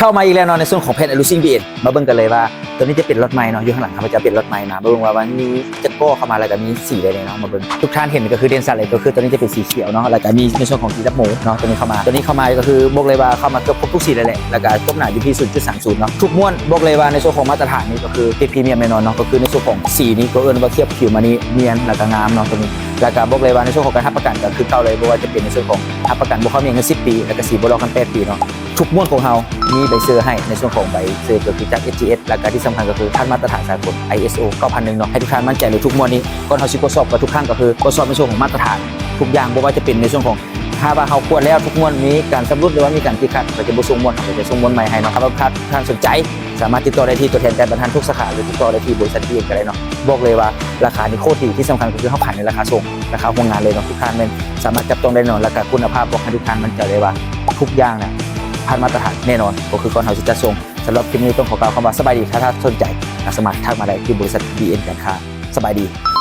ເຂົ້າມາອີກແລ້ວເນາະ ໃນສ່ວນຂອງແຜ່ນອະລູຊີນບີເອັນ ມາເບິ່ງກັນເລີຍວ່າ ໂຕນີ້ຈະເປັນລັອດໃໝ່ເນາະ ຢູ່ຂ້າງຫຼັງຂ້າພະເຈົ້າເປັນລັອດໃໝ່ນະ ມາເບິ່ງວ່າມັນມີຈັກກໍເຂົ້າມາ ແລ້ວກໍມີສີໃດແດ່ເນາະ ມາເບິ່ງ. ທຸກທ່ານເຫັນກໍຄືເດັ່ນຊັດເລີຍ ກໍຄືໂຕນີ້ຈະເປັນສີຂຽວເນາະ ແລ້ວກໍມີໃນສ່ວນຂອງສີດັບໝູເນາະ ໂຕນີ້ເຂົ້າມາ ໂຕນີ້ເຂົ້າມາກໍຄືບອກເລີຍວ່າເຂົ້າມາເກືອບຄົບທຸກສີເລີຍແຫຼະ ແລ້ວກໍຄວາມໜາຢູ່ທີ່ສູນຈຸດສາມສູນເນາະ. ທຸກມ້ວນບອກເລີຍວ່າໃນສ່ວນຂອງມາດຕະຖານນີ້ກໍຄືເປັນພຣີມຽມແນ່ນອນເນາະ ກໍຄືໃນສ່ວນຂອງສີນີ້ກໍເອີ້ນວ່າຄຽບຜິວມານີ້ນຽນ ແລ້ວກໍງາມເນາະ ໂຕນີ້. ແລ້ວກໍບອກເລີຍວ່າໃນສ່ວນຂອງການຮັບປະກັນກໍຄືເກົ່າເລີຍ ບໍ່ວ່າຈະເປັນໃນສ່ວນຂອງຮັບປະກັນບໍ່ເຂົ້າເໝັງເງິນສິບປີ ແລ້ວກໍສີບໍ່ລອກກັນແປດປີເນາະ. ທຸກມ້ວນຂອງເຮົາມີໃບເຊີໃຫ້ ໃນສ່ວນຂອງໃບເຊີກໍຄືຈາກ ເອສຈີເອສ ແລ້ວກໍທີ່ສຳຄັນກໍຄືຜ່ານມາດຕະຖານສາກົນ ໄອເອສໂອ ເກົ້າພັນໜຶ່ງເນາະ. ໃຫ້ທຸກທ່ານໝັ້ນໃຈເລີຍ ທຸກມ້ວນນີ້ ກ່ອນເຮົາຊິກວດສອບກັບທຸກຄັ້ງ ກໍຄືກວດສອບໃນສ່ວນຂອງມາດຕະຖານທຸກຢ່າງ ບໍ່ວ່າຈະເປັນໃນສ່ວນຂອງ ຖ້າວ່າເຮົາກວດແລ້ວທຸກມ້ວນມີການຊຳລຸດ ຫຼືວ່າມີການຕິດຂັດ ກໍຈະບໍ່ສົ່ງມ້ວນ ເຮົາກໍຈະສົ່ງມ້ວນໃໝ່ໃຫ້ເນາະ. ຖ້າວ່າທ່ານສົນໃຈ ສາມາດຕິດຕໍ່ໄດ້ທີ່ຕົວແທນການບັນຫານທຸກສາຂາ ຫຼືຕິດຕໍ່ໄດ້ທີ່ບໍລິສັດບີເອັນກໍໄດ້ເນາະ. ບອກເລີຍວ່າລາຄານີ້ໂຄດດີ ທີ່ສຳຄັນກໍຄືເຮົາຂາຍໃນລາຄາສົ່ງ ລາຄາໂຮງງານເລີຍເນາະ ທຸກທ່ານແມ່ນສາມາດຈັບຕ້ອງໄດ້ເນາະ. ແລ້ວກໍຄຸນນະພາບບອກໃຫ້ທຸກທ່ານໝັ້ນໃຈໄດ້ວ່າ ທຸກຢ່າງນະຜ່ານມາດຕະຖານແນ່ນອນ ກໍຄືກ່ອນເຮົາຊິຈັດສົ່ງ. ສຳລັບຄລິບນີ້ຕ້ອງຂໍກ່າວຄຳວ່າສະບາຍດີ. ຖ້າທ່ານສົນໃຈ ກໍສາມາດທັກມາໄດ້ທີ່ບໍລິສັດບີເອັນການຄ້າ. ສະບາຍດີ.